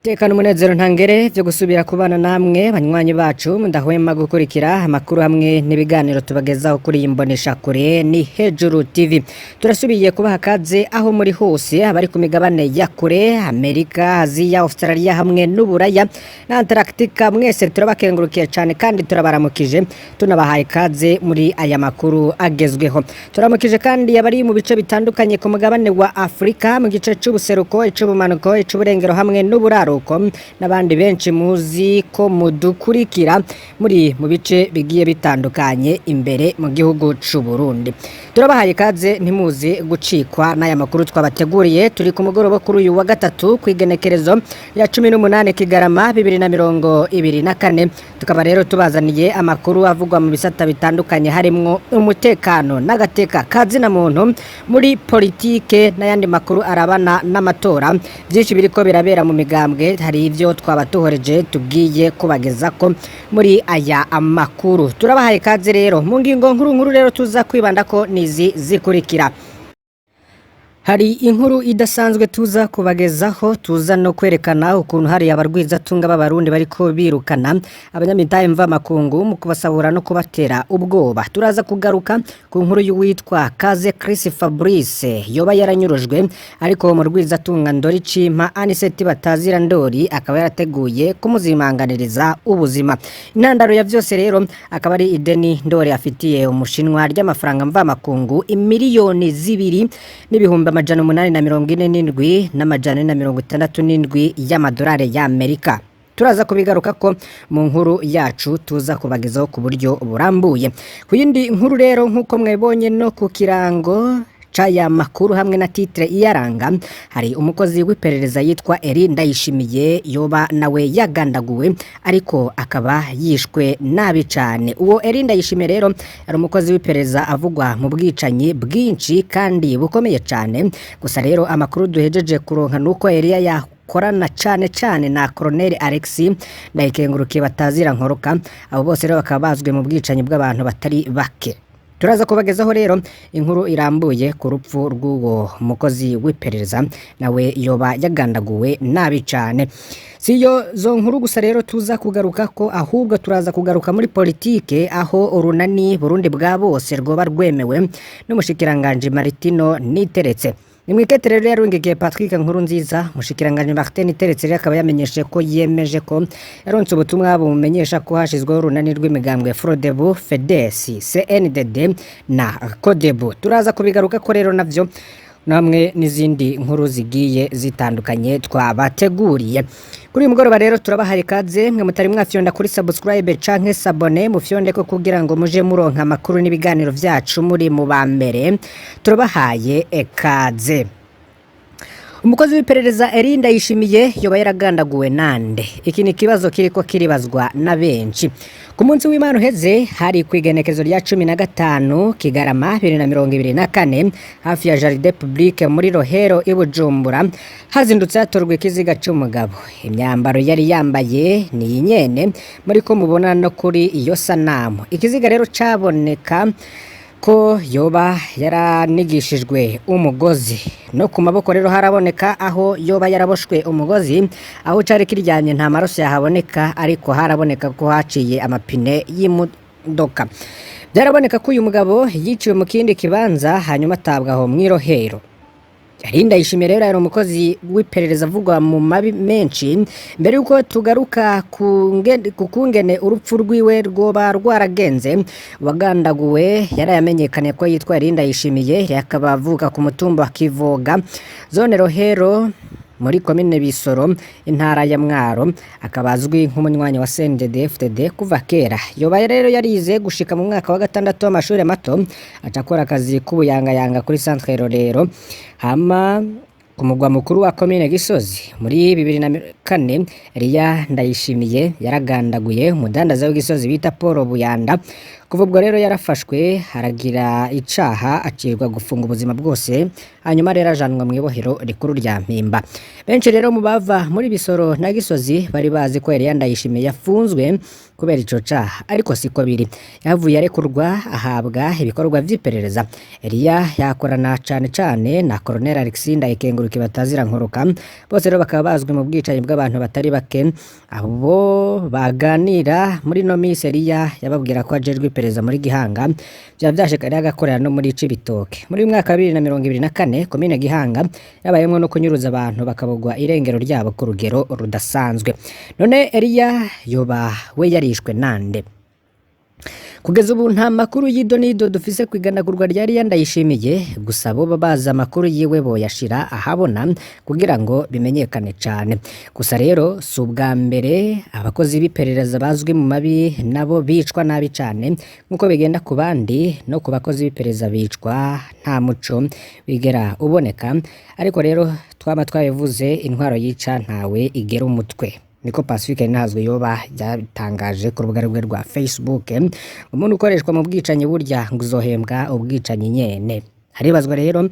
Tekano umunezero ntangere vyo gusubira kubana namwe banywanyi bacu mudahwema gukurikira amakuru hamwe n'ibiganiro tubagezaho kuri iyi mbonesha kure ni Hejuru TV. Turasubiye kubaha kaze aho muri hose, abari ku migabane ya kure, Amerika, Aziya, Australia hamwe n'Uburaya na Antarctica, mwese turabakengurukiye cane kandi turabaramukije, tunabahaye kaze muri aya makuru agezweho. Turamukije kandi abari mu bice bitandukanye ku mugabane wa Afrika, mu gice c'ubuseruko, ic'ubumanuko, ic'uburengero hamwe n'uburaruko, n'abandi benshi muzi ko mudukurikira muri mu bice bigiye bitandukanye imbere mu gihugu c'u Burundi. Turabahaye kaze, ntimuzi gucikwa n'aya makuru twabateguriye. Turi ku mugoroba kuri uyu wa gatatu, kw'igenekerezo ya 18 Kigarama 2024. Tukaba rero tubazaniye amakuru avugwa mu bisata bitandukanye, harimwo umutekano n'agateka kazina muntu, muri politike n'ayandi makuru arabana n'amatora. Byinshi biriko birabera mu migambwe, hari ivyo twabatohoreje tugiye kubagezako muri aya amakuru. Turabahaye kaze rero. Mu ngingo nkuru nkuru rero tuza kwibandako nizi zikurikira: Hari inkuru idasanzwe tuza kubagezaho, tuza no kwerekana ukuntu hari abarwizatunga b'Abarundi bariko birukana abanyamitahe mvamakungu mu kubasahura no kubatera ubwoba. Turaza kugaruka ku nkuru y'uwitwa Kaze Chris Fabrice yoba yaranyurujwe, ariko mu rwizatunga Ndori Cimpa Aniseti batazira Ndori akaba yarateguye kumuzimanganiriza ubuzima. Intandaro ya vyose rero akaba ari ideni Ndori afitiye Umushinwa ry'amafaranga mvamakungu 2,847,467 y'amadolari y'Amerika. Turaza kubigaruka ko mu nkuru yacu tuza kubagezaho ku buryo burambuye. Ku yindi nkuru rero, nk'uko mwebonye no ku kirango c'aya makuru hamwe na titre iyaranga, hari umukozi w'iperereza yitwa Eri Ndayishimiye yoba nawe yagandaguwe, ariko akaba yishwe nabi cane. Uwo Eri Ndayishimiye rero ari umukozi w'iperereza avugwa mu bwicanyi bwinshi kandi bukomeye cane. Gusa rero amakuru duhejeje kuronka nuko Eliya yakorana cane cane na Colonel Alexis Ndayikengurukiye batazira Nkoroka. Abo bose rero bakaba bazwi mu bwicanyi bw'abantu batari bake. Turaza kubagezaho rero inkuru irambuye ku rupfu rw'uwo mukozi w'iperereza nawe yoba yagandaguwe nabi cane. Siyo zo nkuru gusa rero tuza kugaruka ko, ahubwo turaza kugaruka muri politike, aho urunani Burundi bwa bose rwoba rwemewe n'umushikiranganje Martino Niteretse. Ni mwikete rero yarungikiye Patrick Nkurunziza. Mushikiranganje Martin Niteretse rero akaba yamenyeshe ko yemeje ko yaronse ubutumwa bumumenyesha ko hashizweho urunani rw'imigambwe Frodebu, FEDES, CNDD na Codebu. Turaza kubigaruka ko rero navyo namwe n'izindi nkuru zigiye zitandukanye twabateguriye kuri uyu mugoroba. Rero turabahaye ikaze, mwe mutari mwafyonda kuri subscribe canke s'abonner, mufyonde ko kugira ngo muje muronka amakuru n'ibiganiro vyacu muri mu ba mbere. Turabahaye ekaze. Umukozi w'iperereza Eri Ndayishimiye yoba yaragandaguwe nande? Iki ni ikibazo kiriko kiribazwa na benshi. Ku munsi w'Imana uheze, hari ku igenekezo rya 15 Kigarama 2024, hafi ya Jardin Public muri Rohero i Bujumbura, hazindutse hatorwa ikiziga c'umugabo. Imyambaro yari yambaye ni iyi nyene muriko mubona no kuri iyo sanamu. Ikiziga rero caboneka ko yoba yaranigishijwe umugozi. No ku maboko rero haraboneka aho yoba yaraboshwe umugozi. Aho cari kiryamye nta maraso yahaboneka, ariko haraboneka ko haciye amapine y'imodoka. Byaraboneka ko uyu mugabo yiciwe mu kindi kibanza, hanyuma atabwa aho mw'irohero. Eri Ndayishimiye rero yari umukozi w'iperereza avugwa mu mabi menshi. Mbere yuko tugaruka ku kungene urupfu rwiwe rwoba rwaragenze, wagandaguwe yarayamenyekanye ko yitwa Eri Ndayishimiye, akaba avuka ku mutumba wa Kivoga, zone Rohero, muri komine Bisoro, intara ya Mwaro, akaba azwi nk'umunywanyi wa CNDD-FDD kuva kera. Yoba rero yarize gushika mu mwaka wa gatandatu w'amashuri mato, aca akora akazi k'ubuyangayanga kuri centre Rorero hama ku mugwa mukuru wa komine Gisozi. Muri 2004, Eliya Ndayishimiye yaragandaguye umudandaza w'igisozi bita Paul Buyanda. Kuva ubwo rero yarafashwe, haragira icaha, acirwa gufunga ubuzima bwose, hanyuma rero ajanwa mu ibohero rikuru rya Mpimba. Benshi rero mu bava muri Bisoro na Gisozi bari bazi ko Eliya Ndayishimiye yafunzwe kubera ico caha, ariko siko biri. Yavuye arekurwa, ahabwa ibikorwa vy'iperereza. Eliya yakorana cane cane na Colonel Alexis Ndayikengurukiye batazira Nkoroka, bose rero bakaba bazwi mu bwicanyi bw'abantu batari bake. Abo baganira muri no misi, Eliya yababwira ko ajejwe iperereza muri Gihanga, vyaba vyashika rero agakorera no muri Cibitoke. Muri uyu mwaka wa 2024, komine Gihanga yabayemwo no kunyuruza abantu bakabugwa irengero ryabo ku rugero rudasanzwe. None Eliya yoba we yarishwe nande? Kugeza ubu nta makuru y'idonido dufise ku iganagurwa rya Eliya Ndayishimiye, gusa bo bazi amakuru yiwe boyashira ahabona kugira ngo bimenyekane cane. Gusa rero si ubwa mbere abakozi b'iperereza bazwi mu mabi nabo bicwa nabi cane nk'uko bigenda ku bandi. No ku bakozi b'iperereza bicwa nta muco wigera uboneka, ariko rero twaba twabivuze, intwaro yica ntawe igera umutwe. Niko Pacifique Ntazwe yoba yatangaje ku rubuga rwe rwa Facebook. Umuntu ukoreshwa mu bwicanyi burya ngo uzohembwa ubwicanyi nyene. Haribazwa rero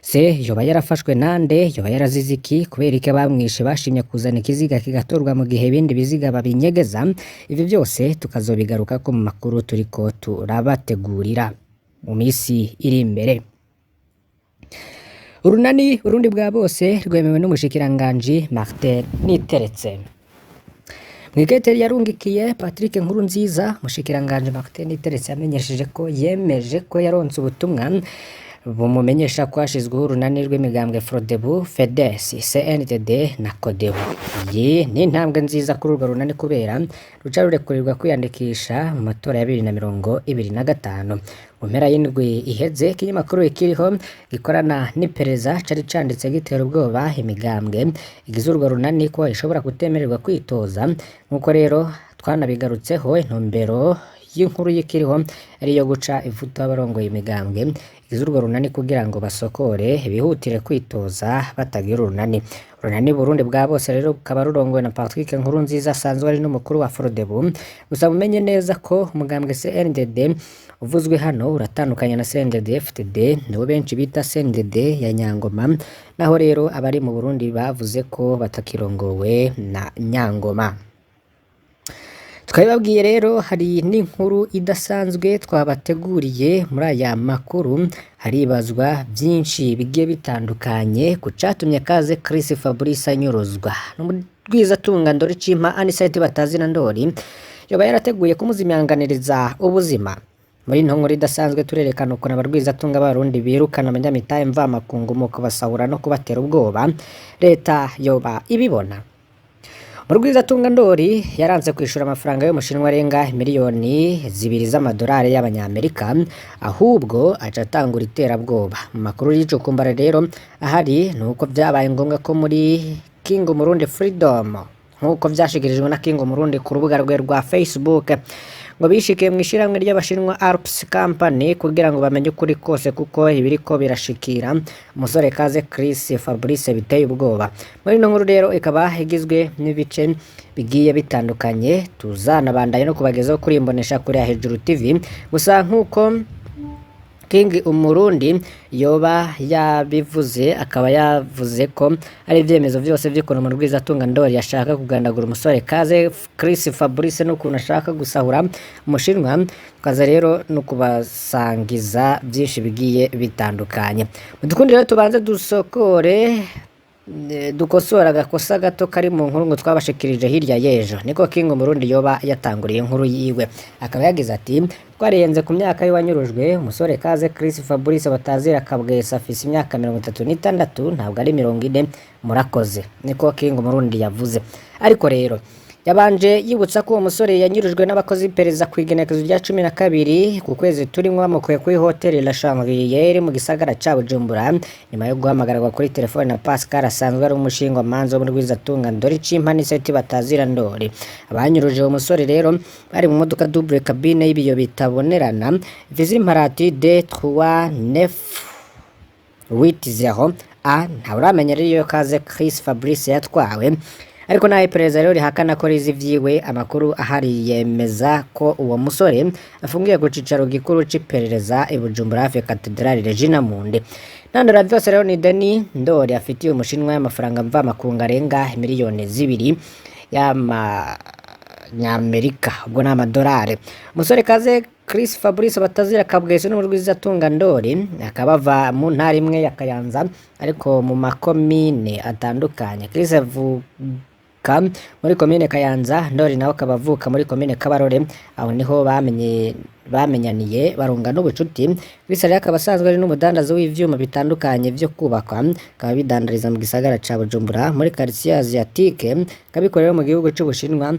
se yoba yarafashwe nande, yoba yarazize iki, kubera iki abamwishe bashimye kuzana ikiziga kigatorwa mu gihe ibindi biziga babinyegeza? Ivyo byose tukazobigaruka ko mu makuru turiko turabategurira mu misi iri imbere. Urunani Urundi bwa bose rwemewe n'umushikiranganji Martin Niteretse. Mw'ikete yarungikiye Patrick Nkurunziza, umushikiranganji Martin Niteretse yamenyesheje ko yemeje ko yaronse ubutumwa bumumenyesha ko hashizweho urunani rw'imigambwe Frodebu, FEDES, CNDD na CODEBU. Iyi ni intambwe nziza kuri urwo runani kubera ruca rurekurirwa kwiyandikisha mu matora ya 2025. Mu mpera y'indwi iheze, ikinyamakuru Ikiriho gikorana n'iperereza cari canditse gitera ubwoba imigambwe igize urwo runani ko ishobora kutemererwa kwitoza. Nk'uko rero twanabigarutseho, intumbero y'inkuru y'Ikiriho ari iyo guca ivutu abarongoye imigambwe igize urwo runani kugira ngo basokore bihutire kwitoza batagira urunani. Urunani Burundi bwa bose rero rukaba rurongowe na Patrick Nkurunziza asanzwe ari n'umukuru wa Frodebu. Gusa mumenye neza ko umugambwe CNDD uvuzwe hano uratandukanye na CNDD FDD, niwo benshi bita CNDD ya Nyangoma, naho rero abari mu Burundi bavuze ko batakirongowe na Nyangoma. Twabibabwiye rero, hari n'inkuru idasanzwe twabateguriye muri aya makuru. Haribazwa byinshi bigiye bitandukanye ku catumye Kaze Chris Fabrice anyuruzwa n'umugwizatunga Ndoricimpa Anicet batazina Ndori. Yoba yarateguye kumuzimyanganiriza ubuzima? Muri ino nkuru idasanzwe turerekana ukuntu abarwizatunga b'Abarundi birukana abanyamitahe mvamakungu mu kubasahura no kubatera ubwoba. Leta yoba ibibona? Murwizatunga Ndori yaranze kwishura amafaranga y'umushinwa arenga miliyoni 2 z'amadolari y'abanyamerika, ahubwo aca atangura iterabwoba. Mu makuru y'icukumbara rero ahari ni uko vyabaye ngombwa ko muri King Murundi Freedom, nk'uko vyashikirijwe na King Murundi ku rubuga rwe rwa Facebook, ngo bishikiye mu ishirahamwe ry'Abashinwa Alps Company kugira ngo bamenye ukuri kose, kuko ibiriko birashikira umusore Kaze Chris Fabrice biteye ubwoba. Muri ino nkuru rero ikaba igizwe n'ibice bigiye bitandukanye, tuzanabandanya no kubagezaho kuri Imbonesha kure ya Hejuru TV. Gusa nk'uko King Umurundi yoba yabivuze, akaba yavuze ko ari ibyemezo byose by'ukuntu Murwizatunga Ndori yashaka kugandagura umusore Kaze Chris Fabrice n'ukuntu ashaka gusahura umushinwa. Tukaza rero no kubasangiza byinshi bigiye bitandukanye. Mudukundi rero tubanze dusokore, dukosora agakosa gato kari mu nkuru ngo twabashikirije hirya y'ejo. Niko King Umurundi yoba yatanguriye inkuru yiwe, akaba yagize ati: "Twarihenze ku myaka y'uwanyurujwe. Umusore Kaze Chris Fabrice batazira Kabwesa afise imyaka 36, ntabwo ari 40. Murakoze." Niko King Umurundi yavuze, ariko rero yabanje yibutsa ko uwo musore yanyurujwe n'abakozi b'iperereza ku igenekerezo rya 12 ku kwezi turimwo, bamukuye kuri hoteli La Chanvrière mu gisagara ca Bujumbura, nyuma yo guhamagarwa kuri telefone na Pascal asanzwe ari umushingwamanza wo muri Rwizatunga Ndoricimpa Anicet batazira Ndori. Abanyuruje uwo musore rero bari mu modoka double cabine y'ibiyo bitabonerana ifise imparati D 3 9 80 A. Ntawuramenya rero iyo Kaze Chris Fabrice yatwawe. Ariko naho iperereza rero rihakana ko rizi ivyiwe, amakuru ahari yemeza ko uwo musore afungiye ku cicaro gikuru c'iperereza i Bujumbura hafi ya Katedrali Regina Mundi. Ntandaro ya vyose rero ni deni Ndori afitiye umushinwa y'amafaranga mvamakungu arenga 2 miliyoni y'amanyamerika, ubwo ni amadolari. Umusore Kaze Chris Fabrice Batazira Kabwese n'umurwizatunga Ndori akaba ava mu ntara imwe ya Kayanza ariko mu makomine atandukanye. Chris avuka muri komine Kayanza, Ndori nawe akaba avuka muri komine Kabarore, aho niho bamenyaniye barunga n'ubucuti. Chris rero akaba asanzwe ari n'umudandaza w'ivyuma bitandukanye vyo kubakwa, akaba abidandariza mu gisagara ca Bujumbura muri quartier Asiatique, akabikorera mu gihugu c'Ubushinwa.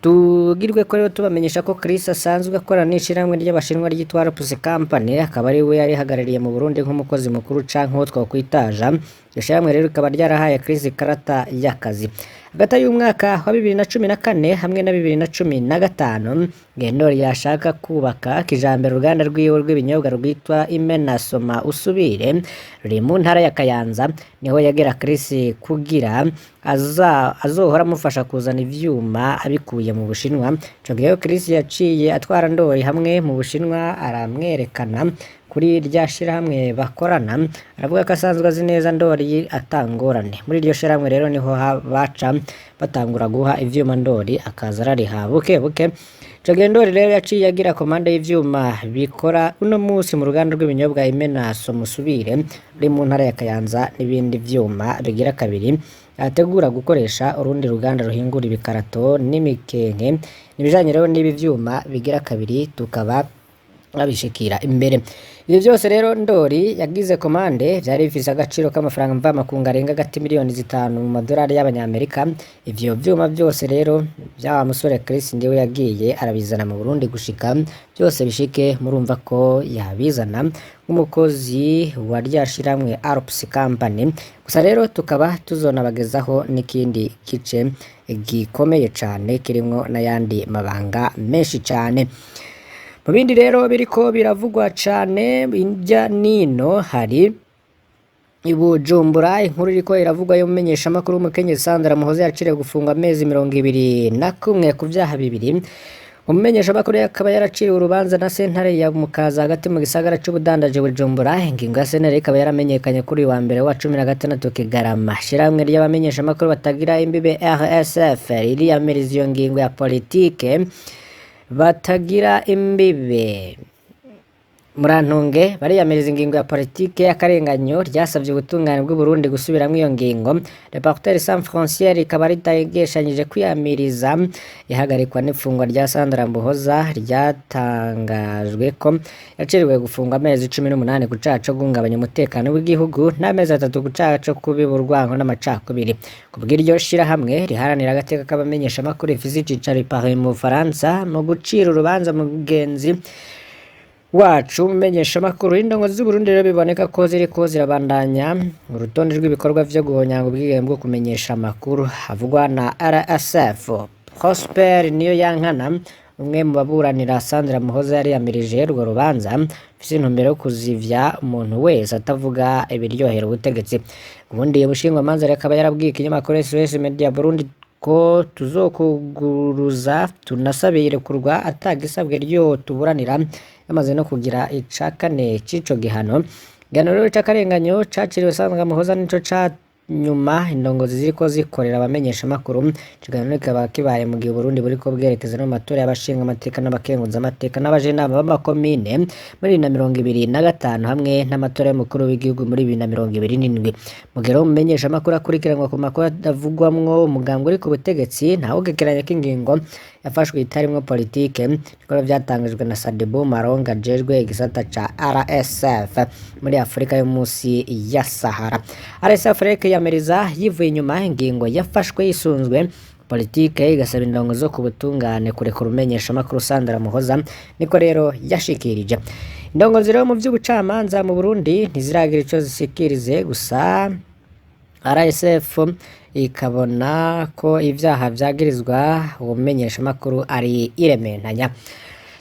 Tugirwe ko rero tubamenyesha ko Chris asanzwe akorana n'ishirahamwe ry'Abashinwa ryitwa Alps Company, akaba ari we yarihagarariye mu Burundi nk'umukozi mukuru canke uwo twokwitaja. Iryo shirahamwe rero rikaba ryarahaye Chris ikarata y'akazi. Hagati y'umwaka wa 2014 hamwe na 2015, Ndori yashaka kubaka kijambere uruganda rwiwe rw'ibinyobwa rwitwa Imena Soma Usubire ruri mu ntara ya Kayanza, niho yagera Chris kugira azohora amufasha kuzana ivyuma abikuye mu Bushinwa. Ico gihe Chris yaciye atwara Ndori hamwe mu Bushinwa aramwerekana kuri rya shirahamwe bakorana, aravuga ko asanzwe azi neza Ndori atangorane. Muri iryo shirahamwe rero niho baca batangura guha ivyuma Ndori akaza arariha buke buke. Ico gihe Ndori rero yaciye agira komande y'ivyuma bikora uno musi mu ruganda rw'ibinyobwa Imena Somusubire ruri mu ntara ya Kayanza n'ibindi vyuma bigira kabiri ategura gukoresha urundi ruganda ruhingura ibikarato n'imikenke. Ibijanye rero n'ibi vyuma bigira kabiri tukaba babishikira imbere. Ivyo vyose rero Ndori yagize komande vyari bifise agaciro k'amafaranga mvamakungu arenga agati 5 miliyoni mu madolari y'Abanyamerika. Ivyo vyuma vyose rero vya wa musore Chris ndiwe yagiye arabizana mu Burundi gushika byose bishike, murumva ko yabizana nk'umukozi wa rya shirahamwe Alps Company. Gusa rero tukaba tuzonabagezaho n'ikindi gice gikomeye cane kirimwo n'ayandi mabanga menshi cane. Mu bindi rero biriko biravugwa cane irya nino, hari i Bujumbura inkuru iriko iravugwa y'umumenyeshamakuru w'umukenyezi Sandra Muhoza yaciriwe gufungwa amezi 21 ku vyaha bibiri. Umumenyeshamakuru akaba yaraciriwe urubanza na sentare ya Mukaza hagati mu gisagara c'ubudandaji Bujumbura. Ingingo ya sentare ikaba yaramenyekanye kuri uyu wa mbere wa 16 Kigarama. Ishirahamwe ry'abamenyeshamakuru batagira imbibe RSF ririyamiriza iyo ngingo ya politike batagira imbibe. Murantunge, bariyamiriza ingingo ya politike y'akarenganyo, ryasavye ubutungane bw'u Burundi gusubiramwo iyo ngingo. Reporters Sans Frontières ikaba ritageshanyije kwiyamiriza ihagarikwa n'ifungwa rya Sandra Muhoza, ryatangajwe ko yaciriwe gufungwa amezi 18 ku caha co guhungabanya umutekano w'igihugu n'amezi 3 ku caha co kubiba urwanko n'amacakubiri. Kubw'iryo shirahamwe riharanira agateka k'abamenyeshamakuru rifise icicaro i Paris mu Bufaransa, mu gucira urubanza mugenzi wacu umumenyeshamakuru, indongozi z'Uburundi rero biboneka ko ziriko zirabandanya urutonde rw'ibikorwa vyo guhonyanga ubwigenge bwo kumenyesha amakuru havugwa na RSF. Prosper niyo yankana, umwe mu baburanira Sandra Muhoza, yariyamirije urwo rubanza rufise intumbero yo kuzivya umuntu wese atavuga ibiryohera ubutegetsi. Ubundi ubushingwamanza akaba yarabwiye ikinyamakuru SOS Media Burundi ko tuzokuguruza tunasabe irekurwa atagisabwe ryo tuburanira, yamaze no kugira ica kane c'ico gihano. Igihano rero c'akarenganyo caciriwe Sandra Muhoza nico ca nyuma indongozi ziriko zikorera abamenyeshamakuru. Ico gihano kikaba kibaye mu gihe Uburundi buriko bwerekeza no mu matora y'abashinga amateka n'abakenguza amateka n'abajenama b'amakomine muri 2025 hamwe n'amatora y'umukuru w'igihugu muri 2027. Mu gihe rero umumenyeshamakuru akurikiranwa ku makuru avugwamwo umugambwe uri ku butegetsi, ntawugekeranya ko ingingo yafashwe itarimwo politike, niko vyatangajwe na Sadibou Maronga ajejwe igisata ca RSF muri Afrika yo musi ya Sahara. RSF rero ikiyamiriza yivuye inyuma ingingo yafashwe yisunzwe politike, igasaba indongo zo ku butungane kurekura umumenyeshamakuru Sandra Muhoza, niko rero yashikirije. Indongozi rero mu vy'ubucamanza mu Burundi ntiziragira ico zishikirize, gusa RSF ikabona ko ivyaha vyagirizwa uwo mumenyeshamakuru ari irementanya.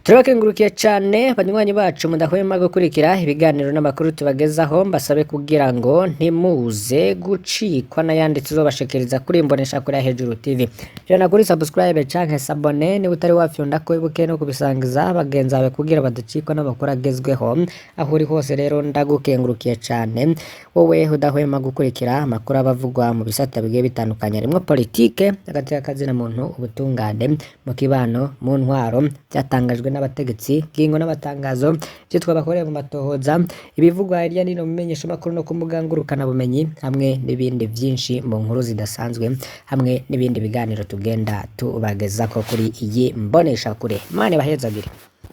Turabakengurukiye cyane banywanyi bacu mudahwema gukurikira ibiganiro n'amakuru tubagezaho. Mbasabe kugira ngo ntimuze gucikwa n'ayandi tuzobashikiriza kuri Imbonesha Kure ya Hejuru TV. Fyonda kuri subscribe canke s'abonner niba utari wafyonda ko, ibuke no kubisangiza bagenzi bawe kugira badacikwa n'amakuru agezweho aho uri hose. Rero ndagukengurukiye cyane wowe udahwema gukurikira amakuru abavugwa mu bisata bigiye bitandukanye, harimwo politike, hagati y'akazina muntu, ubutungane, mu kibano, mu ntwaro, byatangajwe n'abategetsi, ngingo n'amatangazo, ibyo twabakoreye mu matohoza, ibivugwa hirya no hino mu menyeshamakuru no ku mbuga ngurukanabumenyi, hamwe n'ibindi byinshi mu nkuru zidasanzwe, hamwe n'ibindi biganiro tugenda tubagezako kuri iyi mboneshakure. Imana ibahezagire.